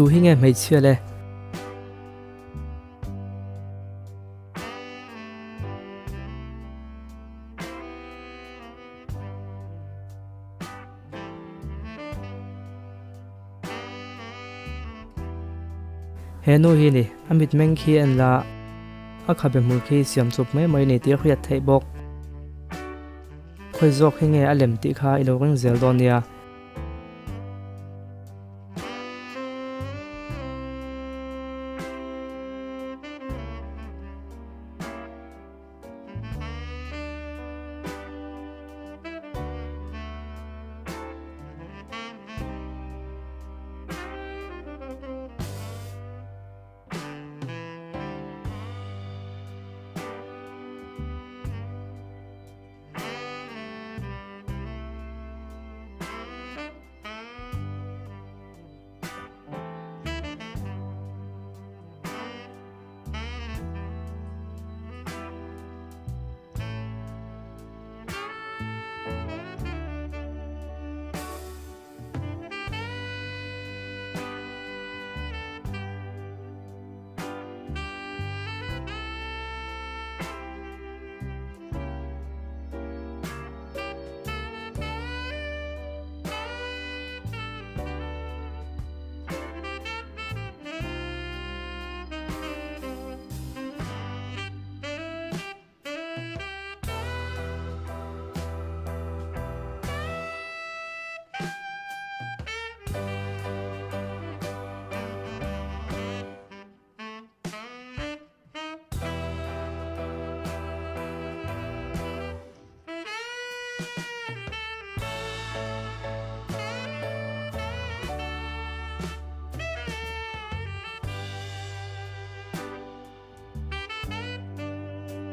Tu hi nge hmeichhia le? He nu hi ni, a mitmeng khi en la, a khabe hmul khi siam chawp mai mai ni tih a hriat theih bawk. Khawi zawk hi nge a lem tih kha i lo ring zel dawn nia.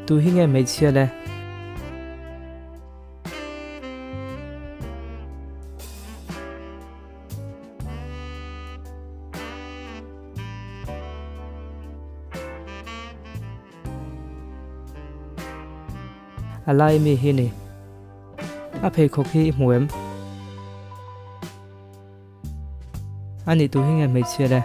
Tu hi nge hmeichhia le? A lai mi hi ni. A pheikhawk hi i hmu em? A nih tu hi nge hmeichhia le?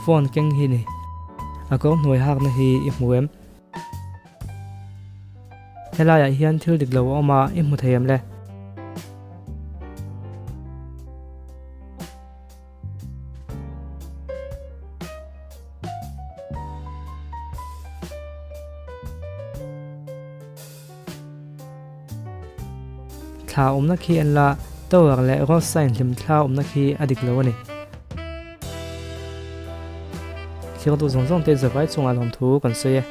Phone keng hi ni. A kawr hnuai hakna hi i hmu em? Helaiah hian thil dik lo a awm a, i hmu thei em le? Thla awmna khi en la, tower leh road sign hlim thla awmna khi a dik lo a ni. Thlir duh zawng zawng te zavai chungah lawmthu kan sawi e.